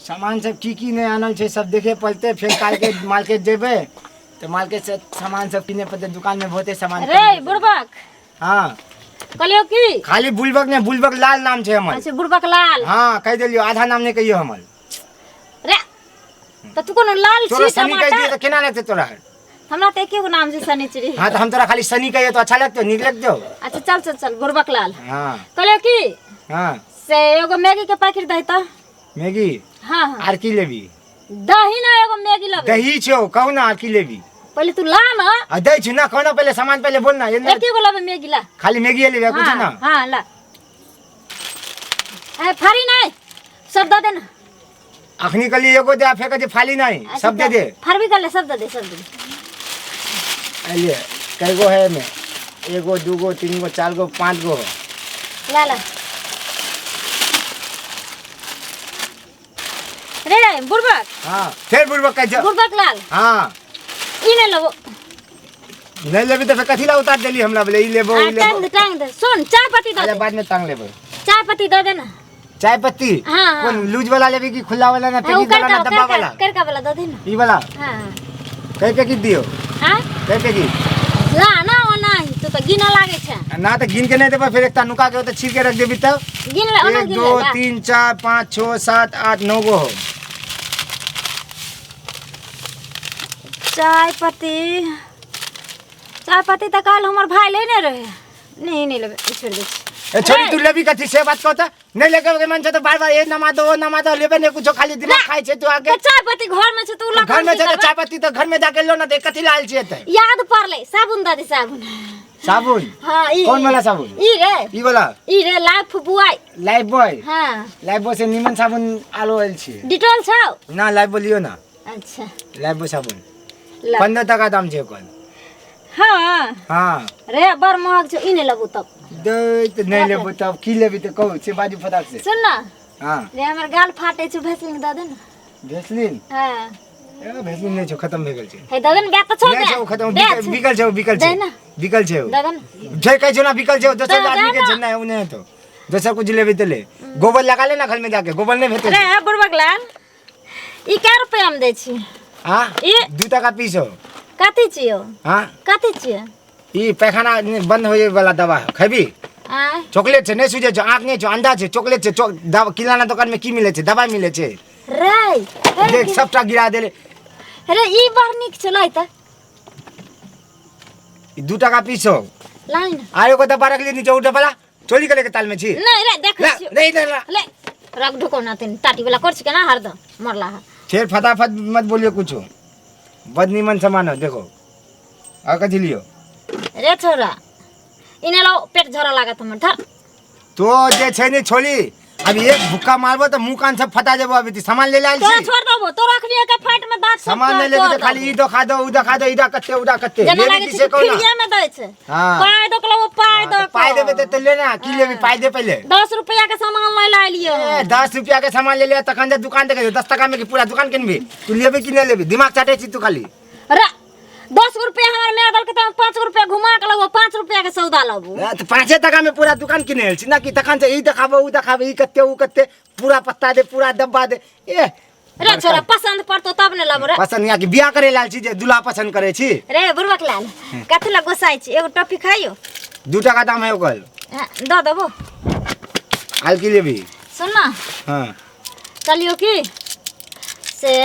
सामान सब की की नहि आनल छै सब देखे पड़तै। फेर काल्हिके मार्केट जेबै तऽ मार्केट से सामान सब किने पड़तै, दुकान में बहुते सामान। रे बुड़बक। हाँ। कहलियौ की? खाली बुलबक ने, बुलबक लाल नाम छै हमर। अच्छा, बुड़बक लाल। हाँ, कहि देलियौ, आधा नाम नहि कहियौ हमर। रे तऽ तू कोनो लाल तोरा छी? सनी कहि दियौ टमाटर तऽ केना लगतै तोरा? हमरा तऽ एके गो नाम छै, शनिचरी। हाँ, तऽ हम तोरा खाली सनी कहियौ तऽ अच्छा लगतौ, नीक लगतौ? अच्छा, चल चल चल, बुड़बक लाल। हाँ। कहलियौ की? हाँ। से एगो मैगी के पैकेट दही तऽ। मैगी? हाँ हाँ। आर की लेबी? दही ना, एगो मैगी लेबै। दही छौ, कहू ना आर की लेबी? पहिले तू ला ना। आ दै छी ना, कहू ना, पहिले सामान पहिले बोल ना एने। एके गो लेबै मैगी, ला। खाली मैगी लेबी, कुछ हाँ ना? हाँ, ला। ए फारी नहीं, सब दे दे ना। अखनी कहली एगो दे, फेर कहै छै फाली नहीं। अच्छा, सब दे दे। फारबी कर ले, सब दे दे, सब दे दे। अलिए कई गो है एमे? एगो, दूगो, तीन गो, चार गो, पाँच गो हो। ला ला रे बुड़बक। हाँ, फेर बुड़बक कहै छै। बुड़बक लाल। हाँ। ई नहीं लेबो। नहीं लेबी तऽ फेर कथी ला उतार देली हमरा? बोले ई लेबो, ई आ, टांग लेबो। दे, टांग दे। सुन, चाय पत्ती दे अच्छा दे। बाद में टांग लेबै। चाय पत्ती दे दे ना। चाय पत्ती? हाँ, हाँ। कोन लूज वाला लेबी कि खुला वाला ना? हाँ, उ पैकेट वाला ना करका डब्बा करका वाला? करका वाला दे दे ना। ई वाला? हाँ हाँ। कई पैकेट दियो? हाँ। कई पैकेट? ला ना, ओना ही तू तऽ गिनऽ लागै छै। ना तऽ गिन के नहीं देबै, फिर एकटा नुका के ओतऽ छील के रख देबी तब। गिन ले, ओना एक, गिन दो, ले, ला। 3, 4, 5, 6, 7, 8, 9 गो हो। चाय पत्ती, चाय पत्ती तऽ काल्हि हमर भाय लेने रहे। नहीं, नहीं लेबै, ई छोड़ि दै छी। ए छोरी, रे। तू लेबी कथी से बात कहता? नहीं लेके के मन छै तऽ बार बार ए नमा दो, ओ नमा दो, लेबे नहीं कुछो, खाली दिमाग खाइ छै तू आके। तऽ चाय पत्ती घर में छै तऽ उ लऽ घर में कऽ छै की तऽ चाय पत्ती तऽ घर में जाके लो ना, तऽ कथी लायल छियै तऽ? याद पड़लै, साबुन दऽ दे, साबुन। साबुन? हाँ, ई। कौन वाला साबुन? ई रे। ई वाला? ई रे, लाइफ बुआई। Life boy? हाँ। लाइफ बॉय से निमन साबुन आलो आयल छियै। डिटॉल छौ? ना, लाइफ बॉय लियो ना। अच्छा। लाइफ बॉय साबुन। ला। 15 टका दाम छै ओकर। हाँ? हाँ। रे बड़ महग छौ, ई नहि लेबू तब। दै तऽ नहि लेबू तब की लेबी तऽ कहू से बाजू फटाक से। सुन ना। हाँ। रे हमर गाल फाटे छौ, भेसलिन दऽ दे ना। भेसलिन? हाँ। ए भेसलिन नहि छौ, खत्म भए गेल छै। हे दऽ दे ना, बैग तऽ छौ। नहि छौ, खत्म। दे बिकल छै। बिकल छौ, बिकल दे छै। ना। बिकल छै ओ। दऽ दे ना। छै, कहै छौ ना बिकल छै ओ, दोसर दे आदमी के ना। छै। नहि, ओ नहि हेतौ। दोसर कुछ लेबी तऽ ले, गोबर लगा ले ना घर में जाके, गोबर नहि भेटै। रे बुड़बक लाल, ई कै रुपया में दै छी? हाँ? ई। 2 टका पीस हो। कथी छियौ? हाँ? कथी छियै? ई पैखाना बंद होए वाला दवा है, खेबी? आँय? चॉकलेट छै, नहि सुझै छौ, आँख नहि छौ, अंधा छै। चॉकलेट छै, दवा। किराना दुकान में की मिलै छै? दवाई मिलै छै। रे हे। देख, सबटा गिरा देले। रे, ई बड़ नीक छै, लै तऽ। ई 2 टका पीस हो। लाई ना। आर एगो डब्बा रखली नीचे, ओ डब्बा ला, चोरी करे के ताल में छी। नहीं रे, देखै ला, छियौ। नहीं, नहीं, ला। ले, रख, ढुको ना, तेन टाटी वाला कर छी केना हरदम मरला है। फिर फटाफट मत बोलियो कुछो, बड निमन सामान हो, देखो। आ कथी लियो? रे छोरा, इने लो, पेट झरा लागत हमर, धर। तो जे छै ने छोली, अभी एक भुक्का मारबो तऽ मुंह कान सब फटा जेबो। अभी तू सामान ले लायल तोरा छी? छोड़ देबो, तोरा अखनी के फाट में दांत सब सामान नहीं लेबी तोड़ तऽ खाली देबो। ई देखा दो, ऊ देखा दो, ई दा कते, ऊ दा कते। जेना लेबी लागै की छै से कि कहू ना। फ्रीए में दै छै। हाँ। पाइ दऽ के लेबो, पाइ हाँ, दऽ तऽ पाइ देबै तऽ तऽ ले ना, की लेबी? पाइ दे पहिले। 10 रुपया के सामान लै ला एलियै। ए, 10 रुपया के सामान ले ले, तखन जे दुकान देखै छौ, 10 टका में की पूरा दुकान किनबी? तू लेबी कि नहि लेबी? दिमाग चाटै छी तू खाली। रे 10 रुपया हमर माय देलकै तऽ हम 5 रुपया घुमा के लेबो, 5 रुपया के सौदा लेबो। ए, तऽ 5 टका में पूरा दुकान किने आयल छी ना कि? तखन से ई देखाबो, ऊ देखाबो, ई कते, ऊ कते, पूरा पत्ता दे, पूरा डब्बा दे। ए रे छोरा, पसंद पड़तो तब ने लेबो रे। पसंद यहाँ कि बियाह करे लायल छी जे दूल्हा पसंद करे छी? रे बुड़बक लाल, कथी लए गोसाइ छी? एगो टॉफी खाइयो। 2 टका दाम है ओकर। हाँ, दऽ देबो। आल की लेबी? सुन ना। हाँ। कहलियौ की से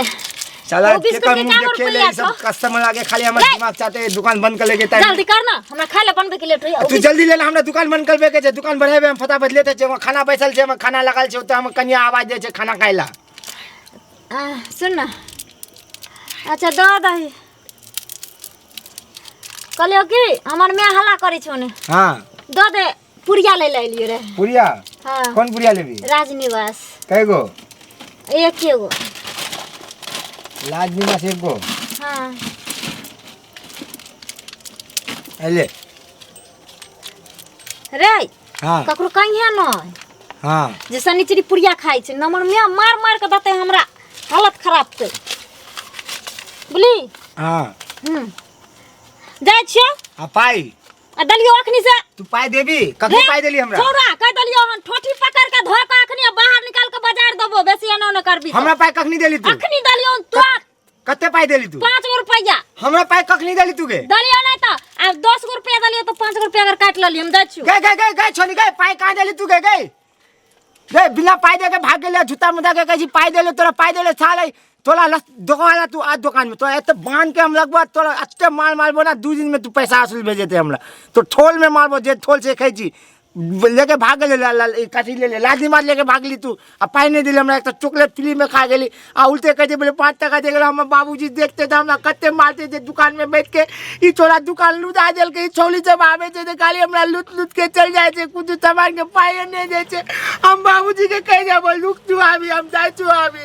साला ओ बिस्कुट केकर के मुंह का देखे ले रुपैआ ई सब छौ? कस्टमर आके खाली हमर ले। दिमाग चाहते हैं, दुकान बंद कर लेके टाइम। जल्दी कर ना, हमरा खाय ले बनबै के लेट होइया। तू जल्दी ले ला, हमरा दुकान बंद करबे के छै, दुकान बढ़ेबे हम फटाफट लेते छै। खाना बैसल छै, हम खाना लगल छै ओतऽ, हम कनिया आवाज दै छै खाना खाय ला। सुन ना, अच्छा दऽ दही। कहलियौ की हमर माय हल्ला करै छौ ने। हाँ। दऽ दे, पुड़िया लै लए एलियै रे। पुड़िया? हाँ। कोन पुड़िया लेबी? राजनिवास। कै गो? एके गो। राजनिवास एक गो? हाँ। अले। रे। हाँ। ककरो कहिए न हाँ जे शनिचरी पुड़िया खाइ छै, नमर माय मार मार के देतै, हमरा हालत खराब छै, बुझली? हाँ। जाइ छियौ। आ पाइ? आ दलियो अखनी से। तू पाइ देबी? कखनी पाइ देली हमरा? छोड़ा कह दलियो हन, ठोठी पकड़ के धो के अखनी बाहर निकाल के बाजार देबो, बेसी एना ओना करबी तो। हमरा पाइ कखनी देली तू? अखनी दलियो तू। कते पाइ देली तू? 5 गो रुपया। हमरा पाइ कखनी देली तू गे? दलियो नहीं तो आब 10 गो रुपया दलियो तो 5 गो रुपया अगर काट लली हम दै छियो। गए गए गए गए छोनी गए, पाइ कहाँ देली तू गे? गए गए, बिना पाइ दे के भाग गेले, जूता मुदा के कहै छी पाइ देले तोरा, पाइ देले साले तोरा लस दोकान वाला। तू आज दुकान में तोरा एते बांध के हम लगबो, तोरा एते माल मारबो ना, 2 दिन में तू पैसा वसूल भेजेते हमरा। तो ठोल में मारबो जे ठोल से खाइ छी। लेके भाग गेलै, कथी ले ले लादी मार लेके भागली तू आ पाइ नहि देली हमरा। एक तऽ चॉकलेट फ्री में खा गेली आ उल्टे कहै छै बोले 5 टका दे गेल। हमर बाबूजी देखते तऽ हमरा कते मारते जे दुकान में बैठ के ई छोरा दुकान लुटा देलकै। ई छौली सब आबै छै तऽ खाली हमरा लूट लूट के चलि जाइ छै, कुछो सामान के पाइए नहि दै छै। हम बाबूजी के कहि देबै, रुक तू अभी, हम जाइ छौ अभी।